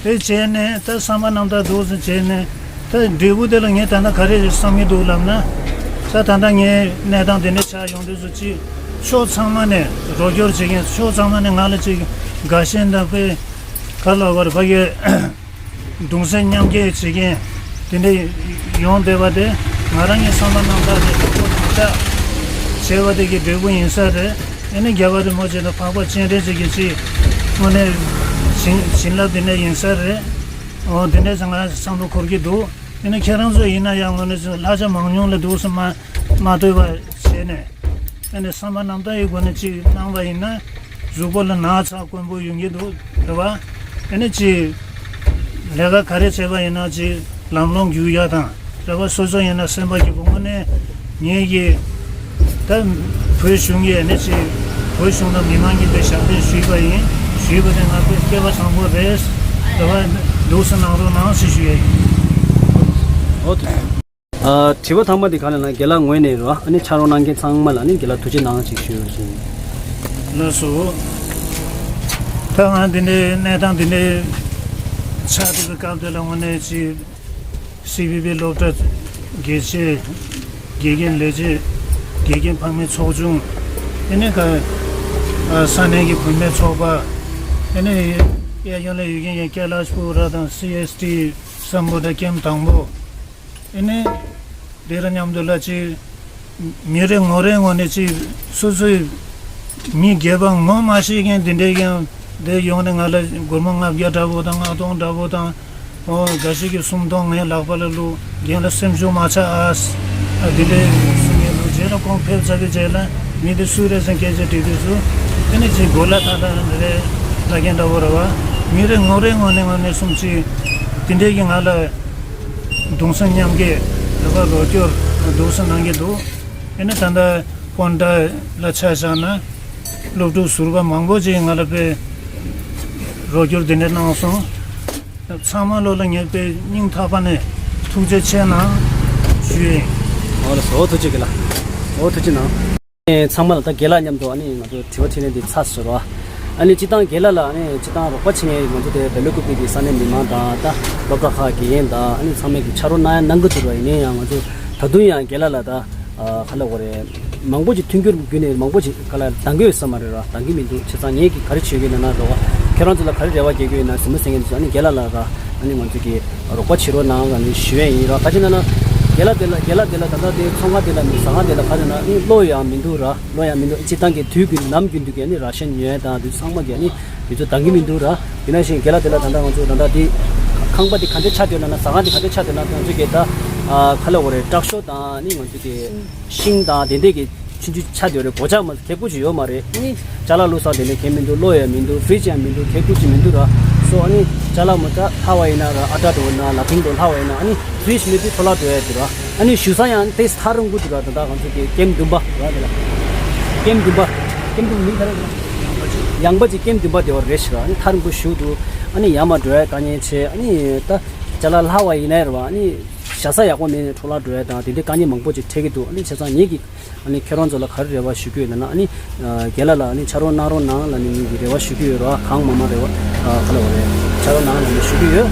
དེ་བྱས་ནས་ད་བསམ་པ་རྣམ་དག་འདུག་ཟེར་བྱས་ནས་ད་འབྲས་བུ་དེ་ལ་ངས་ད་ལྟ་ག་རེ་བསམ་གྱི་འདུག་ལབ་ན། ད་ད་ལྟ་ངའི་གནས་སྟངས་དེ་འདྲ་ཆགས་ཡོང་དུས་སུ་ཅིག་ཕྱོགས་ཚང་མ་ནས་རོགས་སྐྱོར་བྱེད་མཁན། ཕྱོགས་ཚང་མ་ནས་ང་ལ་ཅིག་དགའ་ཞེན་དང་དཔེ་ག་ལ་བར་ཕ་གི་གདུང་སེམས་མཉམ་སྐྱེད་བྱེད་མཁན་དེ་འདྲ་ཡོང་བསྡད་པ་དེ་ང་རང་གི་བསམ་པ་རྣམ་དག་དེ་ཁོ་ཐག་ཆགས་ བྲེལ་བ་དེ་གི་འབྲས་བུ་ཡིན་ས་རེད། ཨེ་ནི་རྒྱལ་བ་རིན་པོ་ཆེ་དང་འཕགས་པ་སྤྱན་རས་གཟིགས་ཀྱི་ཅིག་དངོས་གནས་བྱིན་བྱིན་རླབས་དེ་འདྲ་ཡིན་ས་རེད། འོ་དེ་འདྲ་ཟེར་ང་བསམ་བློ་འཁོར་གྱི་འདུག་ཨེ་ནི་ཁྱེད་རང་ཚོ་ཡིན་ན་ཡང་དངོས་གནས་ལྷ་ཆ་མང་ཉུང་ལ་འདུག་སེ་མ་མ་ལྟོས་པ་བྱས་ནས། ཨ་ནི་བསམ་པ་རྣམ་དག་གི་སྒོ་ནས་ཅིག་གནང་བ་ཡིན་ན། གཟུགས་པོ་ལ་ན་ཚ་དཀོན་པོ་ཡོང་གི་འདུག་རེད་བ། ཨ་ནི་ཅིག་ལས་ཀ་ག་རེ་བྱས་པ་ཡིན་ན་ཅིག་ལམ་ལྷོང་རྒྱུག་ཡ་དང་རེད་བ། སོ་སོ་ཡིན་ན་སེམས་པ་སྐྱིད་པོ། དངོས་གནས་ངེད་ཀྱིས་ད་བོད་གཞུང་གིས་ཨ་ནི་ཅིག་བོད་གཞུང་དང་མི་མང་གཉིས་པོས་ཞབས་འདེགས་ཞུས་པ་ཡིན། ཞུས་པ་དེ་ང་ཚོའི་སྐལ་བ་བཟང་པོ་རེད། རེད་བ། འདུག་སེ་གནང་རོགས་གནང་ཞེས་ཞུ་ཡ་ཡིན། འོ་དེ། ཨ། དྲི་བ་དང་པོ་དེ་ག་ལ་ན་རྒན་ལགས་ངོས་ནས་རོ། ཨ་ནི་ཕྱག་རོགས་གནང་མཁན་ཚང་མ་ལ་ནི་རྒན་ལགས་ཐུགས་རྗེ་གནང་ཞེས་ཞུ་ཞིང་། ལགས་སོ། ད་ང་འདི་འདྲའི་གནས་སྟངས་འདི་འདྲའི་ཆགས་འདུག་པའི་སྐབས་དེ་ལ་དངོས་གནས་ཅིག་སི་བི་བི་སློབ་གྲྭ་དགེ་ཆེ། དགེ་རྒན་ལས་བྱེད། དགེ་རྒན་ཕ་མའི་ཚོགས་ཆུང་། ཨ་ནི་ག་ཨ། ས་གནས་ཀྱི་བུད་མེད་ཚོགས་པ། ཨ་ནི་གཡས་གཡོན་ལ་ཡོད་མཁན་ཡང་ཀེ་ལཱ་ཤ་པུ་ར་དང་སི་ཨེས་ཊི་སམ་བྷོ་ཊ་ཀེམ་དང་པོ། ཨེ་ནས། དེ་ར་མཉམ་དུ་ལ་ཅིག་མི་རེ་ངོ་རེ་ངོ་ནས་ཅིག་སོ་སོའི་མི་སྒེར་པ་ངོ་མ་ཤེས་མཁན་དེ་འདྲའི་ཡང་དེ་ཡོང་ནས་ང་ལ་སྒོར་མོ་ལྔ་བརྒྱ་འདྲ་པོ་དང་ལྔ་སྟོང་འདྲ་པོ་དང་། འོ་འགའ་ཞིག་གིས་སུམ་སྟོང་ངའི་ལག་པ་ལ་བླུགས། རྒན་ལགས་སེམས་ཤུགས་མ་ཆག་ཨ། ཨ་དེ་འདྲའི་གསུང་མཁན་འདུག་རྗེས་ལ་ཁོང་ཕེབས་ཚར་བའི་རྗེས་ལ་མི་དེ་སུ་རེད་ཟེར་སྐད་ཆ་དྲིས་དུས་སུ། ཨེ་ནས་ཅིག་གོ་ལ་ཐག་ཐག་རེད་ལབ་མཁན་འདྲ་པོ་རེད་བ། མི་རེ་ངོ་རེ་ངོ་ནས་ངོ་ནས་གསུང་ཅིག་དེ་འདྲའི་གི་ང་ལ། གདུང་སེམས་མཉམ་སྐྱེད་རེ་བ་རོགས་སྐྱོར་གདུང་སེམས་གནང་གི་འདུག་ཨེ་ནི་ད་ལྟ་སྤོན་ཊ་ལ་ཆ་བཞག་ན་སློབ་ཕྲུག་ཟུར་པ་མང་པོ་ཅིག་ང་ལ་དཔེ་རོགས་སྐྱོར་དེ་འདྲ་གནང་སོང་། ཚང་མ་ལོ་ལ་ངས་དཔེ་སྙིང་ཐག་པ་ནས་ཐུགས་རྗེ་ཆེ་གནང་ཞུ་ཡིན། ཨོ་ལགས་སོ། ཐུགས་རྗེ་ཆེ་ལགས། ཨོ་ཐུགས་རྗེ་གནང་། ཚང་མ་ལ་ད་རྒན་ལགས་མཉམ་དུ་ཨ་ནི་ང་ཚོ་དྲི་བ་དྲིས་ལན་འདི་ཚར་སོང་ར། ཨ་ནི་སྤྱིར་བཏང་རྒན་ལགས་ལ་ཨ་ནི་སྤྱིར་བཏང་རོགས་པ་བྱེད་མཁན་ང་ཚོ་དེ་བེ་ལོ་ཀུ་པི་གི་ས་གནས་མི་མང་དང་ད་སློབ་གྲྭ་ཁག་དགེ་རྒན་དང་ཨ་ནི་ཚང་མས་ཀྱི་ཕྱག་རོགས་གནང་ཡ་གནང་གི་འདུག་ར། ཡིན་ན་ཡང་ང་ཚོ་ད་དུང་ཡང་རྒན་ལགས་ལ་ད་ག་ལ་གོ་རེད། མང་པོ་ཅིག་མཐུན་འགྱུར་བརྒྱུད་ནས་མང་པོ་ཅིག་ག་ལ་འདང་གི་ཡོད་ས་མ་རེད་ར། འདང་གི་མི་འདུག་བྱས་ཙང་ངས་ཀྱི་ག་རེ་བྱེད་ཀྱི་ཡོད་ན་ན་རོགས་པ་ཁྱེད་རང་ཚོ་ལ་ག་རེ་རེ་བ་རྒྱག་གི་ཡོད་ན་གཟིགས་མོ་གསན་མཁན་ཚོ་ཨ་ནི་རྒན་ལགས་ལ་ར་ཨ་ནི་ང་ཚོ་གི་རོགས་པ་བྱེད་རོགས་གནང་ལ་ནི་ཞུ་ཡས་ཡིན་ར། ག་ཅི་ན་ན་རྒན་ལགས་དེ་ལ་རྒན་ལགས་དེ་ལ་ད་ལྟ་དེ་ཚོང་ཁང་དེ་ལ་མི་ཟ་ཁང་དེ་ལ་ག་ཅི་ན་ཨ་ནི་བློ་ཡང་མི་འདུག་ར། བློ་ཡང་མི་འདུག་སྤྱིར་བཏང་གི་དུས་ཀྱི་ནམ་རྒྱུན་དུ་གི་ཨ་ནི་ར་ཤན་ཉོས་དང་དུས་ཚང་མ་གི་ཨ་ནི་དུས་ཚོད་འདང་གི་མི་འདུག་ར། དེ་ནང་བཞིན་རྒན་ལགས་དེ་ལ་ད་ལྟ་ང་ཚོ་ད་ལྟ་དེ་ཁང་པ་དེ་ག་འདྲ་ཆགས་བསྡད་ན་ན་ཟ་ཁང་དེ་ག་འདྲ་ཆགས་བསྡད་ན་ང་ཚོ་གི་ད་ཨ་ག་ལ་བ་རེད། དྲག་ཤོས་དང་ཨ་ནི་ང་ཚོ་གི་ཤིང་དང་དེ་འདྲས་ཀྱི་ཆུང་ཆུང་ཆ་དེ་རེད། སྒོ་ལྕགས་མ་ཁེག་པོ་ཅིག་ཡོད་མ་རེད། ཨ་ནི་ཅ་ལག་བླུགས་ས་དེ་ནས་ཁེག་མི་འདུག་གློག་ཡང་མི་འདུག་ཧྥི་རིཇ་ཡང་མི་འདུག་ཁེག་པོ་ཅིག་མི་འདུག་ར། སོ་ཨ་ནི་ཅ་ལག་མ་ད་ལྷག་པ་ཡིན་ན་ར་ཨ་ཏྲ་འགྲོ་ན་ལ་ཕིང་འགྲོ་ལྷག་པ་ཡིན་ན་ཨ་ནི་ཧྥི་རིཇ་མེད་དུས་འཕྲོ་བརླག་འགྲོ་ཡ་འདུག་ར། ཨ་ནི་བཞུགས་ས་ཡང་ཏེས་ཐག་རིང་པོ་འདུག་ར། ད་ལྟ་ང་ཚོ་གི་ཀེམ་བདུན་པ་ར་དེ་ལ་ཀེམ་བདུན་པ་ཀེམ་བདུན་པ་མིང་ག་རེ་རེད། ཡངས་པ་ཅིག་ཀེམ་བདུན་པ་དེ་བ་རེད་ཤག་ཨ་ནི་ཐག་རིང་པོ་བཞུགས་འདུག་ཨ་ནི་ཡར་མར་འགྲོ་ཡ་དཀའ་ངལ་ཆེ། ཨ་ནི་ད་ཅ་ལག་ལྷག་པ་ཡིན་ན་ར་བ་ཨ་ནི་བཞག་ས་ཡག་པོ་མེད་ནས་འཕྲོ་བརླག་འགྲོ་ཡ་དང་དེ་འདྲའི་དཀའ་ངལ་མང་པོ་ཅིག་འཕྲད་ཀྱི་འདུག་ཨ་ནི་བྱས་ཙང་ངེད་ཀྱིས་ཨ་ནི་ཁྱེད་རང་ཚོ་ལ་ག་རེ་རེ་བ་ཞུ་རྒྱུ་ཡོད་ལབ་ན། ཨ་ནི་རྒན་ལགས་ལ་ཨ་ནི་ཕྱག་རོགས་གནང་རོགས་གནང་ལབ་ནས་ངེད་ཀྱིས་རེ་བ་ཞུ་རྒྱུ་ཡོད་ར། གང་མང་མང་རེ་བ་ག་ལ་བ་རེད། ཕྱག་རོགས་གནང་ལབ་ནས་ཞུ་རྒྱུ་ཡོད།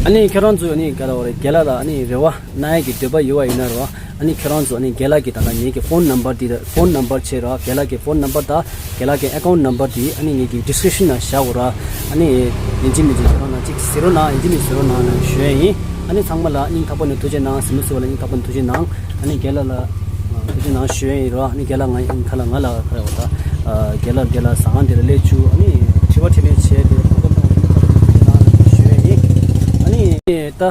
ཨ་ནི་ཁྱེད་རང་ཚོས་ཨ་ནི་ག་ལ་བ་རེད། རྒན་ལགས་ལ་ཨ་ནི་རེ་བ་གནང་ཡ་གི་འདོད་པ་ཡོད་པ་ཡིན་ན་ར་བ། ཨ་ནི་ཁྱེད་རང་ཚོ་ཨ་ནི་རྒན་ལགས་ཀྱི་ད་ལྟ་ངེད་ཀྱི་ཕོན་ནམ་བར་འདི་ད་ཕོན་ནམ་བར་བྱས་ར། རྒན་ལགས་ཀྱི་ཕོན་ནམ་བར་དང་རྒན་ལགས་ཀྱི་ཨེ་ཀའུན་ཊི་ནམ་བར་འདི་ཨ་ནི་ངེད་ཀྱི་ཌི་སི་ཀི་རི་པ་ཤན་ནང་བཞག་གོ་ར། ཨ་ནི་ཡིན་གཅིག་མིན་གཅིག་ཁྱེད་རང་ལ་ཅིག་གཟིགས་རོགས་གནང་། ཡིན་གཅིག་མིན་གཟིགས་རོགས་གནང་ལབ་ཞུ་ཡས་ཡིན། ཨ་ནི་ཚང་མ་ལ་སྙིང་ཐག་པ་ནས་ཐུགས་རྗེ་གནང་། གཟིགས་མོ་གཟིགས་པ་ལ་སྙིང་ཐག་པ་ནས་ཐུགས་རྗེ་གནང་། ཨ་ནི་རྒན་ལགས་ལ་ཐུགས་རྗེ་གནང་ཞུ་ཡས་ཡིན་ར། ཨ་ནི་རྒན་ལགས་ང་ཡིན་ཁ་ལ་ང་ལ་ཁ་ལ་བ་ད་རྒན་ལགས་རྒན་ལགས་ཟ་ཁང་དེ་ལ་སླེབས་བཅུག་ཨ་ནི་དྲི་བ་དྲིས་ལན་བྱས་ཏེ་གོ་སྐབས་གནང་བ་ལ་སྙིང་ཐག་པ་ནས་ཐུགས་རྗེ་གནང་ལབ་ཞུ་ཡས་ཡིན། ཨ་ནི་ད།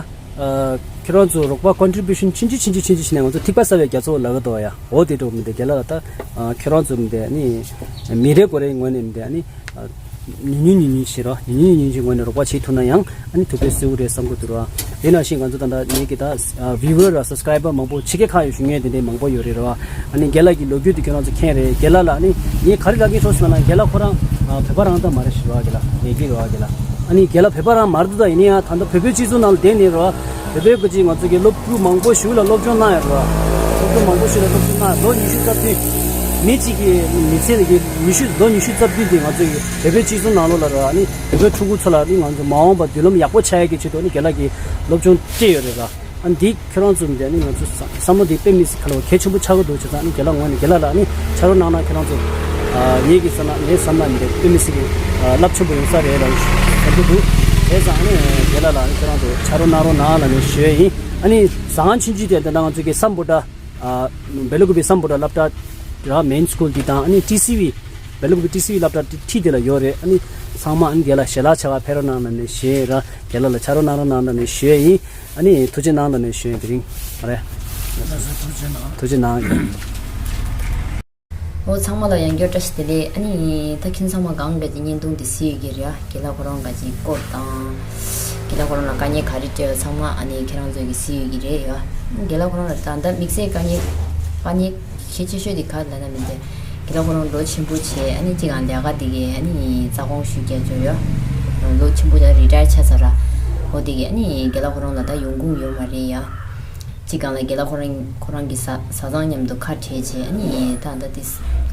ཁྱེད་རང་ཚོ་རོགས་པ་ཀོན་ཊི་བུ་ཤན་ཆུང་ཆུང་ཆུང་ཆུང་ཆུང་ཆུང་བྱས་ནས་ང་ཚོ་ཐིགས་པ་གསར་བའི་རྒྱ་མཚོ་ལ་ག་འདུག་ཡ། འོ་དེ་འདྲ་མི་འདུག་རྒན་ལགས་ལ་ད་ཁྱེད་རང་ཚོ་མི་འདུག་ཨ་ནི་མི་རེ་ངོ་རེ་ངོས་ནས་མི་འདུག་ཨ་ནི་ཉུང་ཉུང་ཉུང་ཉུང་བྱེད་རོགས། ཉུང་ཉུང་ཉུང་ཉུང་གི་ངོས་ནས་རོགས་པ་བྱེད་ཐུབ་ན་ཡང་ཨ་ནི་ཐུགས་ཕན་གསོས་ཀྱི་རེད་བསམ་གྱི་འདུག་ར། དེ་ནང་བཞིན་ང་ཚོ་ད་ལྟ་ངེད་ཀྱི་ད་བིའུ་ཝར་ར་སབ་སི་ཀ་རའི་བར་མང་པོ་ཕྱི་རྒྱལ་ཁག་ཡོད་ཞུ་མཁན་དེ་འདྲ་མང་པོ་ཡོད་རེད་ར། ཨ་ནི་རྒན་ལགས་ཀྱི་ལོ་རྒྱུས་དེ་ཁྱེད་རང་ཚོ་མཁྱེན་རེད། རྒན་ལགས་ལ་ཨ་ནི་ངས་ག་རེ་ལབ་ཀྱི་ཡོད་ཟེར་ན་རྒན་ལགས་ཁོ་རང་བོད་པ་རང་ད་མ་རེད་ཞུ་བ་རྒན་ལགས་ངེད་ཀྱི་རེད་བ་རྒན་ལགས། ཨ་ནི་རྒན་ལགས་བོད་པ་རང་མ་རེད་འདུག་ད་ཡིན་ན་ཡང་ད་ལྟ་བོད་པའི་སྤྱི་ཚོགས་ནང་ལ་བསྡད་ནས་རེད་བ། བོད་པའི་སྐད་ཆ་ང་ཚོ་གི་སློབ་ཕྲུག་མང་པོ་ཞིག་ལ་སློབ་སྦྱོང་གནང་ཡོད་རེད་བ། སློབ་ཕྲུག་མང་པོ་ཞིག་ལ་སློབ་སྦྱོང་གནང་ཡོད། ལོ་ཉི་ཤུ་རྩ་བདུན། མི་གཅིག་གི་མི་ཚེ་ནང་གི་ཉི་ཤུ་ལོ་ཉི་ཤུ་རྩ་བདུན་དེ་ང་ཚོ་གི་བོད་པའི་སྤྱི་ཚོགས་ནང་ལོགས་ལ་རེད་བ། ཨ་ནི་བོད་པའི་ཕྲུ་གུ་ཚོ་ལ་ཨ་ནི་ང་ཚོ་མ་འོངས་པ་མདུན་ལམ་ཡག་པོ་ཆགས་ཡག་གི་ཆེད་དུ་ཨ་ནི་རྒན་ལགས་ཀྱིས་སློབ་སྦྱོང་སྤྲད་ཡོད་རེད་བ། ཨ་ནི་འདི་ཁྱེད་རང་ཚོ་མི་འདུག་ཨ་ནི་ང་ཚོ་བསམ་བསམ་བློ་འདི་དཔེ་མི་སྲིད་ག་ལ་བ་གལ་ཆེན་པོ་ཆགས་ཀྱི་འདུག་བྱས་ཙང་ཨ་ནི་རྒན་ལགས་ངོས་ནས་རྒན་ལགས་ལ་ཨ་ནི་ཕྱག་རོགས་གནང་ན་ཁྱེད་རང་ཚོ་ཨ་ངེད་ཀྱི་བསམ་ན་ངའི་བསམ་ན་མི་འདུག་དཔེ་མི་སྲིད་ཀྱི་ཨ་རླབས་ཆེན་པོ་ཡོང་ས་རེད་ལབ་བསམ་གྱི་འདུག་བྱས་ཙང་ཨ་ནི་རྒན་ལགས་ལ་ཨ་ནི་ཁྱེད་རང་ཚོ་ཕྱག་རོགས་གནང་རོགས་གནང་ལབ་ནས་ཞུ་ཡས་ཡིན། ཨ་ནི་ཟ་ཁང་ཆུང་ཆུང་དེ་འདི་ན་ང་ཚོ་གི་སམ་བྷོ་ཊ་ཨ་ སྦེ་ལ་ཀུ་པི་སམ་བྷོ་ཊ་སློབ་གྲྭ་ར་མེན་སི་ཀུལ་འདི་དང་ཨ་ནི་ཊི་སི་ཝི་སྦེ་ལ་ཀུ་པི་ཊི་སི་ཝི་སློབ་གྲྭ་འདི་འཁྲིས་དེ་ལ་ཡོད་རེད། ཨ་ནི་ཚང་མ་ཨ་ནི་རྒན་ལགས་ཞལ་ལག་ཆ་ག་ཕེབས་རོགས་གནང་ལབ་ནས་ཞུས་ར། རྒན་ལགས་ལ་ཕྱག་རོགས་གནང་རོགས་གནང་ལབ་ནས་ཞུས་ཡིན། ཨ་ནི་ཐུགས་རྗེ་གནང་ལབ་ནས་ཞུས་ཡིན། དེ་རིང་ཨ་རེད། ཐུགས་རྗེ་གནང་། ཐུགས་རྗེ་གནང་། འོ་ཚང་མ་ལ་ཡང་བསྐྱར་བཀྲ་ཤིས་བདེ་ལེགས། ཨ་ནི་ད་ཁྱེད་ཚང་མ་གང་ག་ཅིག་བརྙན་ཐུང་འདི་གཟིགས་ཡོད་ཀྱི་རེད་ཡ། རྒན་ལགས་ཁོ་རང་ག་ཅིག་སྐོར་དང་། རྒན་ལགས་ཁོ་རང་ལ་དཀའ་ངལ་ག་རེ་འཕྲད་ཡོད་ཚང་མ་ཨ་ནི་ཁྱེད་རང་ཚོས་ཀྱིས་གཟིགས་ཡོད་ཀྱི་རེད་ཡ། རྒན་ལགས་ཁོ་རང་ལ་ད་ལྟ་དམིགས་བསལ་དཀའ་ངལ་དཀའ་ངལ་གལ་ཆེ་ཤོས་དེ་ག་རེ་ལབ་ན་མི་འདུག་རྒན་ལགས་ཁོ་རང་ལོ་ཆེན་པོ་བྱས། ཨ་ནི་གཅིག་གང་ལས་ཀ་དེ་གས་ཨ་ནི་རྩ་དགོངས་ཞུས་རྒྱ་ཆོར་ཡོད། ལོ་ཆེན་པོ་ད་རི་ཊ་ཡར་ཆགས་ཚར་ར། འོ་དེ་གས་ཨ་ནི་རྒན་ལགས་ཁོ་རང་ལ་ད་ཡོང་ཁུངས་ཡོད་མ་རེད་ཡ། གཅིག་གང་ལ་རྒན་ལགས་ཁོ་རང་ཁོ་རང་གི་བཟའ་བཟའ་ཚང་མཉམ་དུ་ཁ་བྲལ་བྱས། ཨ་ནི་ད་ད་དེ་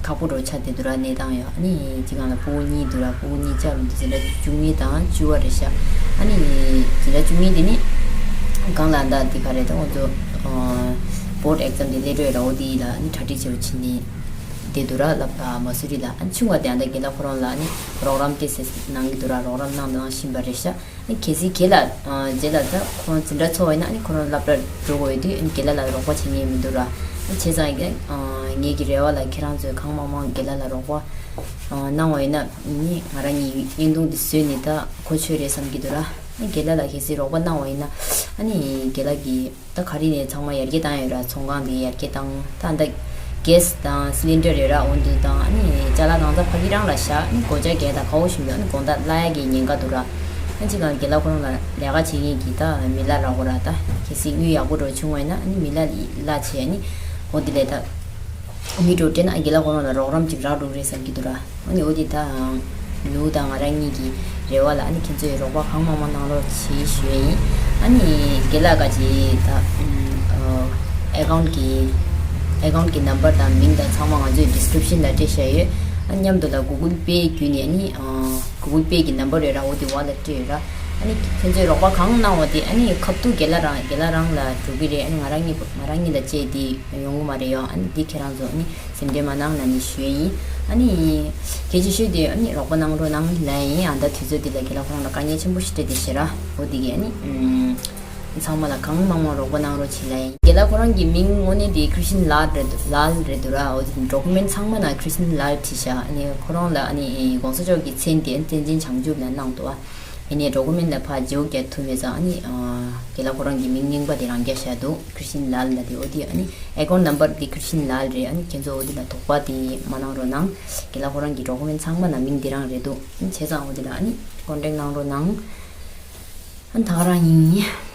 ཁག་པོ་འགྲོ་ཆགས་བསྡད་འདུག་ར། གནས་སྟངས་ཡོད། ཨ་ནི་གཅིག་གང་ལ་སྤུ་གུ་གཉིས་འདུག་ར། སྤུ་གུ་གཉིས་ཆགས་མི་འདུག་འཛིན་གྲྭ་བཅུ་གཉིས་དང་བཅུ་པ་རེད་ཤག་ཨ་ནི་འཛིན་གྲྭ་བཅུ་གཉིས་དེ་ནི་གང་ལ་ད་དེ་ག་རེད། ད་ཁོང་ཚོ་བོར་ཌི་ཨེག་ཛམ་དེ་སླེབས་འགྲོ་ཡོད་ར། འོ་དེ་ལ་ཨ་ནི་གྲ་སྒྲིག་བྱེད་རོགས་བྱེད་ནི་བསྡད་འདུག་ར། ལབ་ཨ་མ་སུ་རི་ལ། ཨ་ནི་ཆུང་བ་དེ་ཨ་ད་རྒན་ལགས་ཁོ་རང་ལ་ཨ་ནི་རོགས་རམ་ཏོག་ཙམ་གནང་གི་འདུག་ར། རོགས་རམ་གནང་དང་གནང་བཞིན་པ་རེད་ཤག་གལ་སྲིད་ཁྱེད་ལ་རྗེས་ལ་ད་ཁོང་འཛིན་གྲྭ་ཚར་བ་ཡིན་ན་ཨ་ནི་ཁོ་རང་སློབ་གྲྭར་འགྲོ་དགོས་ཡོད་དུས་ཨ་ནི་རྒན་ལགས་ལ་རོགས་པ་བྱེད་མཁན་མི་འདུག་ར། བྱས་ཙང་ངས་ཀྱི་རེ་བ་ལ་ཁྱེད་རང་ཚོས་གང་མང་མང་རྒན་ལགས་ལ་རོགས་པ་གནང་བ་ཡིན་ན་ཨ་ནི་ང་རང་གཉིས་བརྙན་ཐུང་འདི་བཟོས་ནས་ད་གོ་ཆོད་རེད་བསམ་གྱི་འདུག་ར། ཨ་ནི་རྒན་ལགས་ལ་གལ་སྲིད་རོགས་པ་གནང་བ་ཡིན་ན་ཨ་ནི་རྒན་ལགས་ཀྱིས་ད་ག་རེ་ནས་ཚང་མ་ཡར་རྒྱས་བཏང་ཡོད་ར། ཚོང་ཁང་དེ་ཡར་རྒྱས་བཏང་། ད་ད་གེ་སི་དང་སི་ལིན་ཌར་རེད་ར། འོ་འདི་དང་ཨ་ནི་ཅ་ལག་གང་ཚ་ཕ་གི་རང་ལ་བཞག་ཨ་ནི་སྒོ་ལྕགས་རྒྱག་དང་ཁ་བོ་ཞིམ་པོ་ཨ་ནི་དགོང་དག་གླ་ཡག་གི་ཉེན་ཁ་འདུག་ར། ཨ་ཅི་གང་རྒན་ལགས་ཁོ་རང་ལ་ལས་ཀ་བྱེད་མཁན་གྱི་ད་མི་ལ་རག་གོ་ར། ད་གལ་སྲིད་དངུལ་ཡག་པོ་འགྲོ་བྱུང་བ་ཡིན་ན་ཨ་ནི་མི་ལ་གླ་བྱས་ཨ་ནི་འོ་འདི་ལས་ད་མི་འགྲོ་སྤྲད་ན་རྒན་ལགས་ཁོ་རང་ལ་རོགས་རམ་ཅིག་རག་འགྲོ་རེད་བསམ་གྱི་འདུག་ར། ཨ་ནི་འོ་དེ་ད་ལུའུ་དང་ང་རང་གཉིས་ཀྱི་རེ་བ་ལ་ཨ་ནི་ཁྱེད་ཚོས་རོགས་པ་གང་མང་མང་གནང་རོགས་བྱེད་ཞུ་ཡ་ཡིན། ཨ་ནི་རྒན་ལགས་ག་ཅིག་ད་ཨེ་ཀའུན་ཊི་གི་ཨེ་ཀའུན་ཊི་གི་ནམ་བར་དང་མིང་དང་ཚང་མ་ང་ཚོས་ཌི་སི་ཀི་རིབ་ཤན་ལ་སྤྲད་བཞག་ཡོད། ཨ་ནི་མཉམ་དུ་ལ་གུ་གུལ་པེ་བརྒྱུད་ནས་ཨ་ནི་གུ་གུལ་པེ་གི་ནམ་བར་ཡོད་ར། འོ་དེ་བ་ལ་སྤྲད་ཡོད་ར། ཨ་ནི་ཁྱེད་ཚོས་རོགས་པ་གང་གནང་བ་དེ་ཨ་ནི་ཁ་ཐུག་རྒན་ལགས་རང་རྒན་ལགས་རང་ལ་འགྲོ་གི་རེད། ཨ་ནི་ང་རང་གཉིས་ང་རང་གཉིས་ལ་བཅད་དེ་ཡོང་གི་མ་རེད་ཡོ། ཨ་ནི་འདི་ཁྱེད་རང་ཚོ་ཨ་ནི་སེམས་ཁྲལ་མ་གནང་ལབ་ནས་ཞུ་ཡ་ཡིན། ཨ་ནི་གལ་ཆེ་ཤོས་དེ་ཨ་ནི་རོགས་པ་གནང་རོགས་གནང་ལབ་ཡ་ཡིན། ཨ་ད་དུས་ཚོད་འདི་ལ་རྒན་ལགས་ཁོ་རང་ལ་དཀའ་ངལ་ཆེན་པོ་ཞིག་འཕྲད་བསྡད་ཤག་ར། འོ་དེ་གི་ཨ་ནི་ཚང་མ་ལ་གང་མང་མང་རོགས་པ་གནང་རོགས་བྱེད་ལབ་ཡ་ཡིན། རྒན་ལགས་ཁོ་རང་གི་མིང་དངོས་གནས་དེ་ཁྲི་ཤིན་ལཱལ་རེད་འདུག་ལཱལ་རེད་འདུག་ར། འོ་དེ་ཌོ་ཀུ་མེན་ཊི་ཚང་མ་ན་ཁྲི་ཤིན་ལཱལ་བྲིས་ཤག་ཨ་ནི་ཁོ་རང་ལ་ཨ་ནི་གོང་ས་མཆོག་གི་མཚན་དེ་ཨ་ནི་བསྟན་འཛིན་བྱང་ཆུབ་ལབ་གནང་འདུག་ཨ། ཡིན་ནའི་ཌོ་ཀུ་མེན་ཊི་ལ་ཕར་བརྗེ་པོ་རྒྱག་ཐུབ་མེད་ཙང་ཨ་ནི་རྒན་ལགས་ཁོ་རང་གི་མིང་རྙིང་པ་དེ་རང་རྒྱ་བཞག་འདུག་ཁྲི་ཤིན་ལཱལ་ལབ་དེ། འོ་དེ་ཨ་ནི་ཨེ་ཀའུན་ཊི་ནམ་བར་དེ་ཁྲི་ཤིན་ལཱལ་རེད། ཨ་ནི་ཁྱེད་ཚོ་འོ་དེ་ལ་དོགས་པ་དེ་མ་གནང་རོགས་གནང་། རྒན་ལགས་ཁོ་རང་གི་ཌོ་ཀུ་མེན་ཊི་ཚང་མ་ན་མིང་དེ་རང་རེད་འདུག་ཨ་ནི་བྱས་ཙང་འོ་དེ་ལ་ཨ་ནི་ཀོན་ཊེག་གནང་རོགས་གནང་། ཨ་ནི་ད་ག་རང་ཡིན།